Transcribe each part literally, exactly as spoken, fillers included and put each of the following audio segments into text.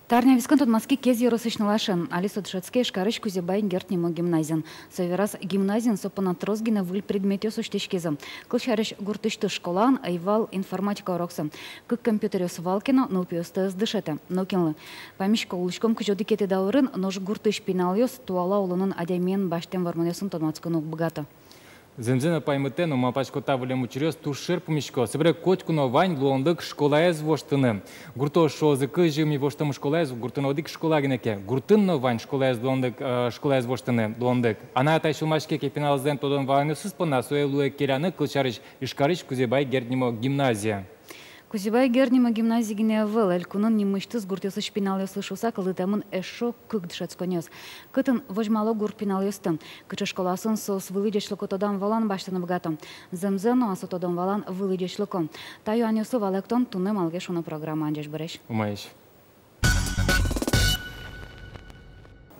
Та арня вискын тодматски Кез ёросысь нылашен. Али со дышетске Ижкарысь Кузебай Герд нимо гимназиын. Со вераз, гимназиын со понна трос гинэ выль предметъёс усьтӥськизы. Кылсярысь, гуртысьтыз школаын ӧй вал информатика уроксы. Кык компьютеръёс вал ке но, нылпиосты ӧз дышетэ нокинлы. Паймисько, улӥськом кызь одӥгетӥ даурын, нош гуртысь пиналъёс туала улонын адямиен басьтэм вормонъёсын тодматскыны уг быгато. Зэмзэ но, паймытэ но, малпасько, та выллем учыръёс туж шер пумисько. Собере котьку но вань луонлык школаез воштыны. Гуртоос шуозы: кызьы ми воштом школаез, гуртын одӥг школа гинэ ке. Гуртын но вань школаез луонлык, э, школаез воштыны луонлык. Анай-атай сюлмаське ке пиналзылэн тодон-валанъёсыз понна, сое луэ келяны, кылсярысь, Ижкарысь Кузебай Герд нимо гимназия. Кузебай Герд нимо гимназия гинэ ӧвӧл, элькунын нимысьтыз гуртъёсысь пиналъёслы шуыса кылдытэмын эшшо кык дышетсконниос. Кытын возьмало гурт пиналъёсты? Кыӵе школаосын соос вылӥ ӟечлыко тодон-валан басьтыны быгато? Зэмзэ но-а со тодон-валан вылӥ ӟечлыко? Та юанъёслы валэктон туннэ «Малы ке шуоно» программаын. Ӟечбуресь. Умоесь.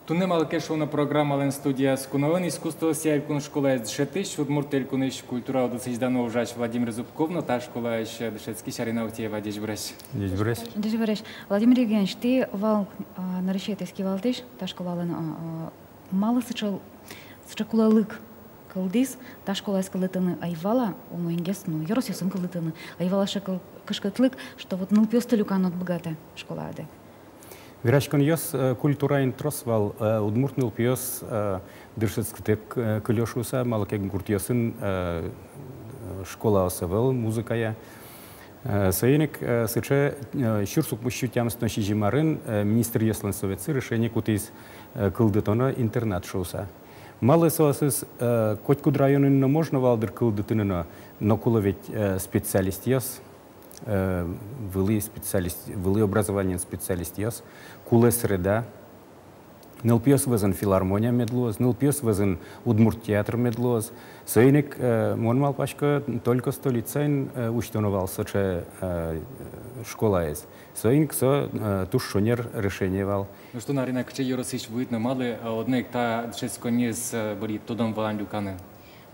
Туннэ «Малы ке шуоно» программалэн студияз куноын искусствоосъя элькун школаез дышетӥсь, Удмурт Элькунысь культура удысысь дано ужась Владимир Зубков но та школаысь дышетскись Арина Утеева. Ӟечбуресь. Ӟечбуресь. Ӟечбуресь. Владимир Евгеньевич, тӥ вал, а, нырысетӥез кивалтӥсь та школалэн, а, а, малы сыӵе, сыӵе кулэлык кылдӥз та школаез кылдытыны? Ӧй вал-а умойгес, ну, ёросъёсын кылдытыны? Ӧй вал-а сыӵе кыл-, кышкытлык, что вот нылпиосты люканы уд быгатэ школады? Вераськонъёс, э, культураын трос вал, э, удмурт нылпиос, э, дышетскытэк, э, кылё шуыса, малы ке гуртъёсын, э, школаос ӧвӧл музыкая. Э, соин ик, э, сыӵе, э, сюрс укмыссю тямыстон сизьым арын, э, министръёслэн советсы решение кутӥз, э, кылдытоно интернат шуыса. Малы соосыз, э, котькуд районын но можно вал, дыр, кылдытыны но, но кулэ ведь, э, специалистъёс, э, вылӥ специалист, вылӥ образованиен специалистъёс, кулэ среда. Нылпиос вӧзын филармония мед луоз, нылпиос вӧзын удмурт театр мед луоз. Соин ик, э, мон малпасько, только столицаын, э, усьтоно вал сыӵе, э, школаез. Соин ик со, э, туж шонер решение вал. Ну что, Арина, кыӵе ёросысь вуид но малы, э, одно ик та дышетсконниез, э, бырйид тодон-валан люканы?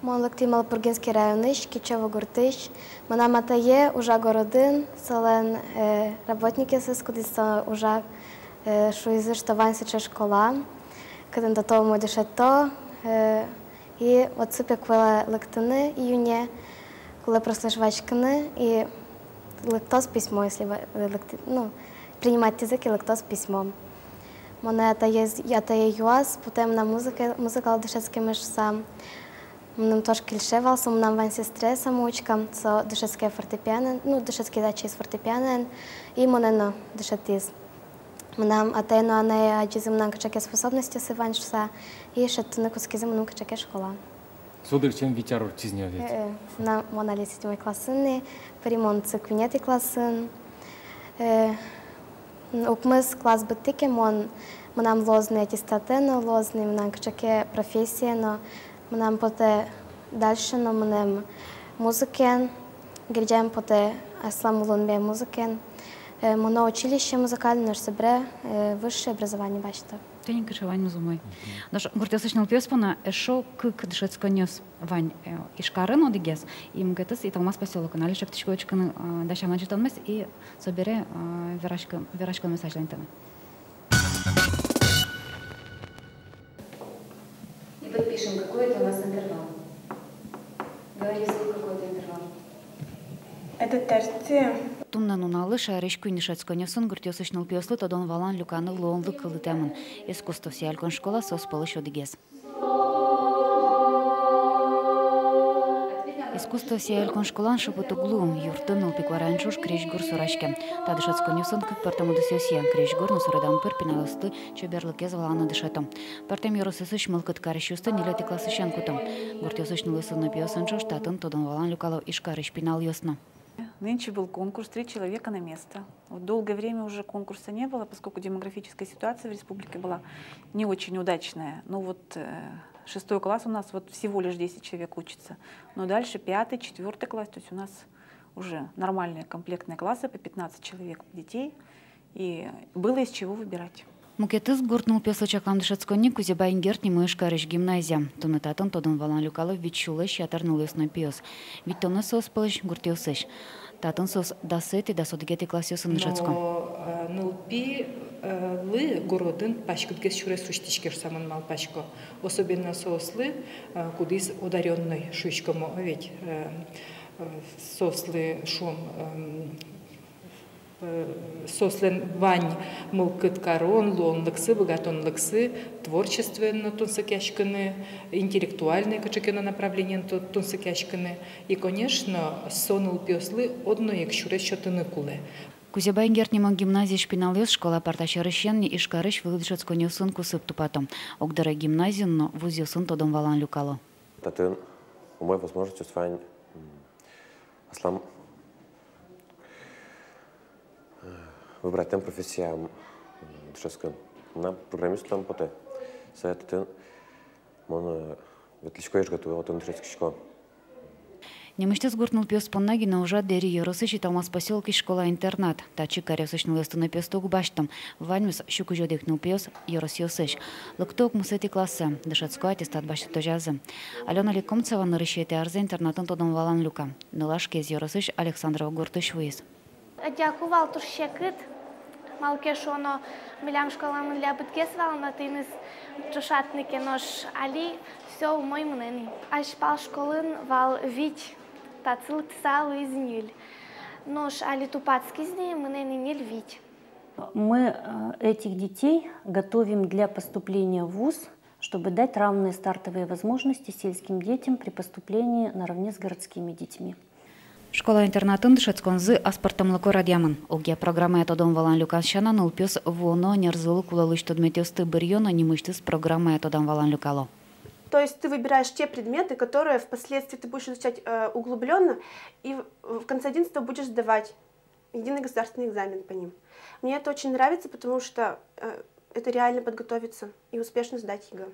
Мон лыктӥ Малопургинский районысь, Кичево гуртысь. Мынам атае ужа городын, солэн, э, работникъёсыз, кудӥз со ужа, э, шуизы, что вань сыӵе школа, кытын тото умой дышето, э, и отсы пе кулэ лыктыны июне, кулэ прослыш васькыны, и лыктоз письмо, если ва-, лыкты-, ну, принимать тӥзы ке, лыктоз письмо. Монэ атае, атае юаз, потэ мынам музыка, музыкалы дышетскемысь шуыса. Мыным туж кельше вал со, мынам вань сестре самоучка, со дышетске фортепианоен, ну, дышетскиз ачиз фортепианоен, и монэ но дышетӥз. Мынам атае но анае адӟизы мынам кыӵе ке способностьёсы вань шуыса, и шедьтыны кутскизы мыным кыӵе ке школа. Со дырысен вить ар ортчиз ни ведь. Э, э, мынам, мон али седьмой классын ни, пыри мон отчы куинетӥ классын. Э, м, укмыс класс быдтӥ ке, мон, мынам луоз ни аттестатэ но, луоз ни мынам кыӵе ке профессия но, мынам потэ дальше но мынэм музыкаен, герӟам потэ аслам улонме музыкаен. Э, мыно училище музыкальное, нош собере, э, высшее образование басьто. Тӥни кыӵе ваньмыз умой. Мгм. Нош гуртъёсысь нылпиос понна эшшо кык дышетсконниос вань, э, Ижкарын одӥгез, и мукетыз Италмас посёлокын. Али лыктӥсько учкыны, э, дасям адӟытонмес, и собере, э, вераськы-, вераськонмес азьланьтыны. И подпишем, какой это у нас интервал. Говори вслух, какой это интервал. Это терция. Туннэ нуналлы шаерысь куинь дышетсконниосын гуртъёсысь нылпиослы тодон-валан люканы луонлык кылдытэмын. Искусствоосъя элькун школа соос пӧлысь одӥгез. Искусствоосъя элькун школаын шыпыт уг луы, юртын нылпи куараен ӵош крезьгур сураське. Та дышетсконниосын кык пӧртэм удысъёсъя: крезьгур но суредам пыр пиналъёсты чеберлыкез валаны дышето. Пӧртэм ёросъёсысь мылкыд карисьёсты ньылетӥ классысен куто. Гуртъёсысь нылъёсын но пиосын ӵош татын тодон-валан люкало Ижкарысь пиналъёс но. Нынче был конкурс «Три человека на место». Вот долгое время уже конкурса не было, поскольку демографическая ситуация в республике была не очень удачная. Ну вот, э, шестой класс у нас, вот всего лишь десять человек учится. Но дальше пятый, четвёртый класс, то есть у нас уже нормальные комплектные классы по пятнадцать человек детей. И было из чего выбирать. Мукетыз гурт нылпиослы чаклам дышетсконни — Кузебай Герд нимо Ижкарысь гимназия. Туннэ татын тодон-валан люкало вить сюлэсь ятыр нылъёс но пиос. Витьтонэз соос пӧлысь гуртъёсысь. Татын соос дасэтӥ, дас одӥгетӥ классъёсын дышетско. Но, Э, нылпи, э, лы городын паськытгес сюрес усьтӥське шуса мон малпасько. Особенно соослы, э, кудӥз одарённой шуиськом, о, ведь, э, э, соослы шуом, эм, э, соослэн вань мылкыд карон, луонлыксы, быгатонлыксы, творчествоен но тунсыкъяськыны, интеллектуальной кыӵе ке но направлениен ту-, тунсыкъяськыны. И, конечно, со нылпиослы одно ик сюрес сётыны кулэ. Кузебай Герд нимо гимназиысь пиналъёс школа парта сярысен ни Ижкарысь выль дышетсконъёсын кусып тупато. Огдыре гимназиын но вузъёсын тодон-валан люкало. Татын умой возможностьёс вань, м, аслам, э, выбрать тем профессия, м, дышетскон. Мынам программист луэме потэ. Сое татын мон, э, ветлӥсько ИжГТУ-е, отын дышетскисько. Нимысьтыз гурт нылпиос понна гинэ ужа Дэри ёросысь Италмас посёлокысь школа-интернат. Татчы каръёсысь нылъёсты но пиосты уг басьто. Ваньмыз сю кызь одӥг нылпиос ёросъёсысь. Лыкто укмысэтӥ классэ, дышетско аттестат басьтытозязы. Алёна Лекомцева нырысетӥ арзэ интернатын тодон-валан люка. Нылаш Кез ёросысь Александрово гуртысь вуиз. Адӟаку вал туж секыт, малы ке шуоно, милям школамы лябытгес вал но, тӥныз ӵошатыны ке, нош али всё умой мынэ ни. Азьпал школаын вал вить, татчы лыктыса луиз ньыль. Нош али тупатскиз ни, мынэ ни ньыль-вить. Мы, э, этих детей готовим для поступления в вуз, чтобы дать равные стартовые возможности сельским детям при поступлении наравне с городскими детьми. Школа-интернатын дышетсконзы аспӧртэмлыко радъямын. Огъя программая тодон-валан люкан сяна, нылпиос вуоно ӧнерзылы кулэ луись тодметъёсты быръё но нимысьтыз программая тодон-валан люкало. То есть ты выбираешь те предметы, которые впоследствии ты будешь изучать, э, углублённо, и в, в конце одиннадцатого будешь сдавать единый государственный экзамен по ним. Мне это очень нравится, потому что, э, это реально подготовиться и успешно сдать ЕГЭ.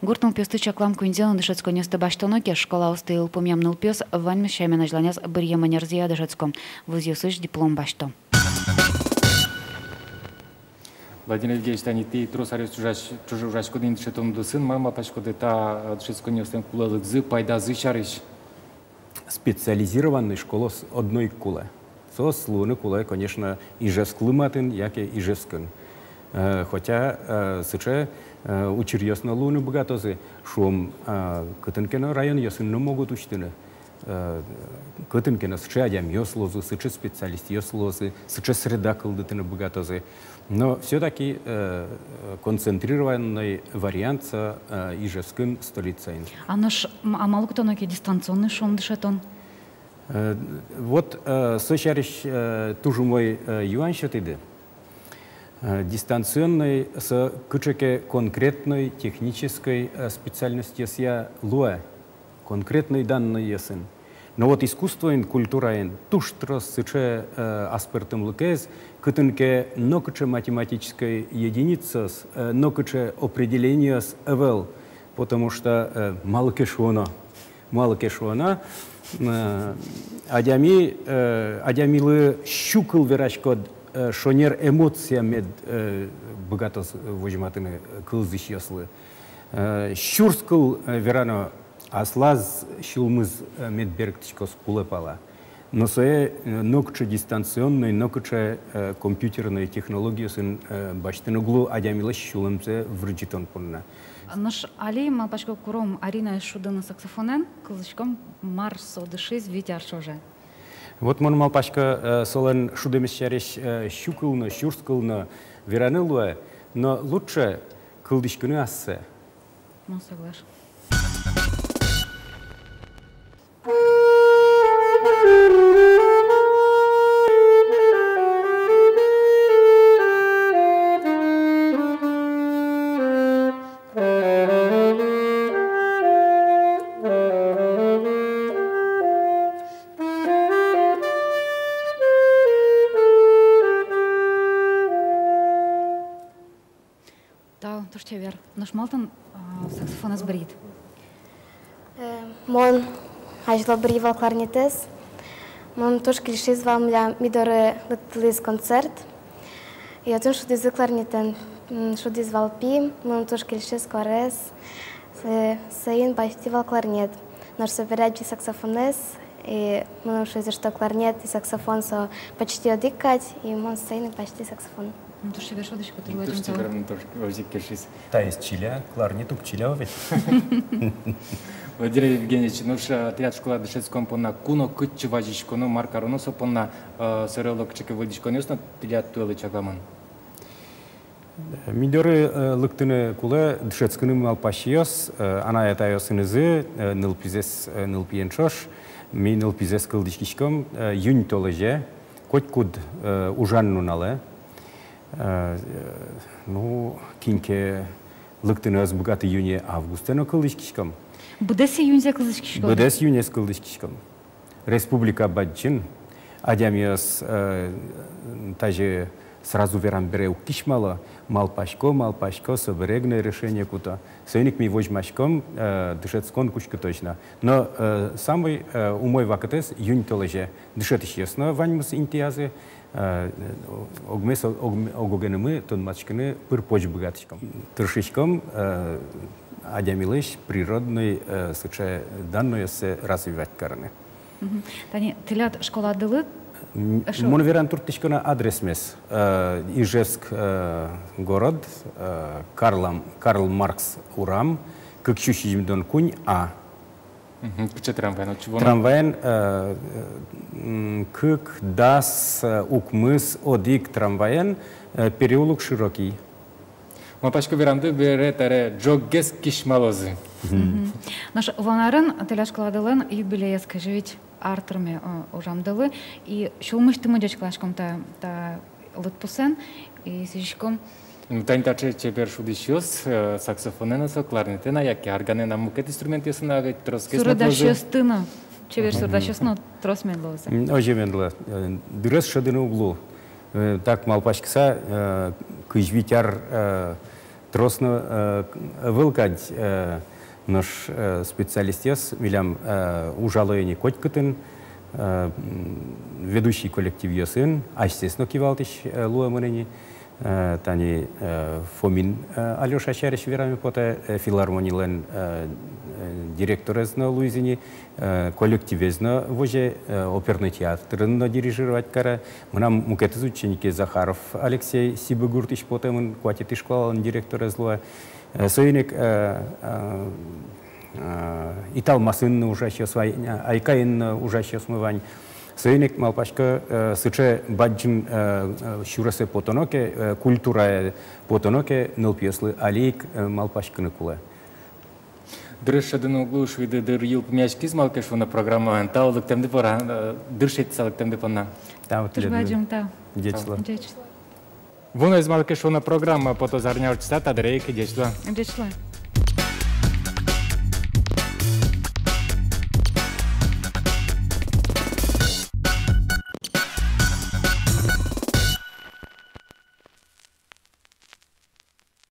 Гурт нылпиосты чаклам куиньзэ но дышетсконъёсты басьтоно ке, школаосты йылпумъям нылпиос ваньмыз сямен азьланяз быръем ӧнерзыя дышетско, вузъёсысь диплом басьто. Владимир Евгеньевич, тани тӥ трос аръёс ӵужась-, ӵуж-, ӵужаськоды ини дышетон удысын, мар малпаськоды та, э, дышетсконъёслэн кулэлыкзы, пайдазы сярысь? Специализированный школаос одно ик кулэ. Соос луыны кулэ, конечно, Ижевсклы матын яке Ижевскын. Э, хотя, э, сыӵе, э, учыръёс но луыны быгатозы, шуом, э, кытын ке но районъёсын но могут усьтыны. Э, кытын ке но сыӵе адямиос луозы, сыӵе специалистъёс луозы, сыӵе среда кылдытыны быгатозы. Но всё-таки, э, концентрированный вариант со, э, Ижевскын, столицаын. А нош, м, а малы уг тон ке дистанционный, шуом, дышетон? Э, вот, э, со сярысь, э, туж умой, э, юан сётӥды. Э, дистанционный со кыӵе ке конкретной технической, э, специальностьёсъя луэ, конкретной даннойёсын. Но вот искусствоын, культураын туж трос сыӵе, э, аспӧртэмлыкез, кытын ке нокыӵе математической единицаос, э, нокыӵе определениос ӧвӧл, потому что, э, малы ке шуоно, малы ке шуоно, э, адями, э, адямилы сю кыл вераськод, э, шонер эмоция мед, э, быгатоз возьматыны кылзӥсьёслы. Э, сюрс кыл, э, верано, аслаз сюлмыз, э, мед берыктӥськоз кулэ пала. Но сое, э, нокыӵе дистанционной, нокыӵе, э, компьютерной технологиосын, э, басьтыны уг лу адямилэсь сюлэмзэ вырӟытон понна. Нош али, малпасько, куром Аринаез шудыны саксофонэн, кылзӥськом, мар со дышиз вить ар ӵоже. Вот мон малпасько, э, солэн шудэмез сярысь, э, сю кыл но, сюрс кыл но вераны луэ, но лучше кылзӥськыны ассэ. Мон соглаш. Тау, туж чебер. Нош малы тон, а, саксофонэз бырйид? Э, мон азьло бырйи вал кларнетэз. Мыным туж кельшиз вал, милям, ми доры лыктылӥз концерт. И отын шудӥзы кларнетэн, м, шудӥз вал пи, мыным туж кельшиз куараез. Со-, соин басьтӥ вал кларнет. Нош собере адӟи саксофонэз, И мыным шуизы, что кларнет и саксофон со почти одӥг кадь, и мон сценаын почти саксофон. Ну, туж чебер шудӥськод, туж бадӟым тау. Туж чебер, мыным тоже озьы ик кельшиз. Таиз чиля, кларнет уг чиля ведь. Владимир Евгеньевич, нош тӥляд школае дышетскон понна куно кытчы вазиськоно, мар кароно со понна, э, собере оло кыӵе ке выльдӥськонъёс но тӥляд туэлы чакламын? Ми доры, э, лыктыны кулэ дышетскыны малпасьёс, э, анай-атайёсынызы, э, нылпизэс, э, нылпиен ӵош. Ми нылпизэс кылзӥськиськом, э, июнь толэзе, котькуд, э, ужан нуналэ. Э, ну, кин ке лыктыны ӧз быгаты июне, августэ но кылзӥськиськом. Быдэс июньзэ кылзӥськиськод? Быдэс июнез кылзӥськиськом. Республика бадӟым, адямиос, э, тазьы сразу верам бере уг кисьмало, малпасько, малпасько, собере гинэ решение куто. Соин ик ми возьмаськом, э, дышетскон кутскытозь но. Но, э, самой, э, умой вакытэз июнь толэзе. Дышетӥсьёс но ваньмыз интыязы, э, огмес, огм-, ог-огенымы тодматскыны пыр-поч быгатӥськом. Тыршиськом, э, адямилэсь природной, э, сыӵе даннойёссэ развивать карыны. Мгм. Тани тӥляд школадылы... М, эшшо мон вераны турттӥсько на адресмес. Э, Ижевск, э, город, э, Карла-, Карл Маркс урам, кык сю сизьымдон куинь А. Мгм. Кыӵе трамваен отчы вуоно? Трамваен, э, м, кык, дас, э, укмыс, одӥг трамваен, э, переулок Широкий. Малпасько, верамды бере таре ӝоггес кисьмалозы. Мгм. Нош вуоно арын тӥляд школадылэн юбилеез, кызь вить ар тырме, э, ужамдылы, и сюлмысьтымы ӟечкыласьком та, та лыдпусэн, и сӥзиськом. Ну, тани таӵе чебер шудӥсьёс, э, саксофонэн-а со, кларнетэн-а, яке арганэн-а, мукет инструментъёсын-а, ведь тросгес но... Суредасьёсты но, чебер суредасьёс но трос мед луозы. М, озьы мед луоз. Э, дырез шӧдыны уг луы. Э, так малпаськыса, э, кызь вить ар, э, трос но, э, ӧвӧл кадь, э, нош, э, специалистъёс милям, э, ужало ини котькытын, э, м, ведущий коллективъёсын, асьсэос но кивалтӥсь, э, луэмын ини, э, тани, э, Фомин, э, Алёша сярысь вераме потэ, э, филармонилэн, э, э, директорез но луиз ини, э, коллективез но возе, э, оперный театрын но дирижировать каре. Мынам мукетыз ученике Захаров Алексей Сибы гуртысь потэмын, куатетӥ школалэн директорез луэ. Э, соин ик, э, э, э, Италмасын но ужасьёс вань, э, Айкайын но ужасьёсмы вань. Соин ик малпасько, э, сыӵе бадӟым, э, э, сюресэ потоно ке, э, культурае потоно ке, нылпиослы али ик, э, малпаськыны кулэ. Дырез шӧдыны уг луы, шуиды, дыр йылпумъяськиз «Малы ке шуоно» программаын. Тау лыктэмды понна, э, дыр шедьтыса лыктэмды понна. Тау тӥледлы. Туж бадӟым тау. Ӟеч луэ. Ӟеч луэ. Вуоно из «Малы ке шуоно» программа потоз арня ортчыса та дыре ик. Ӟеч луэ. Ӟеч луэ.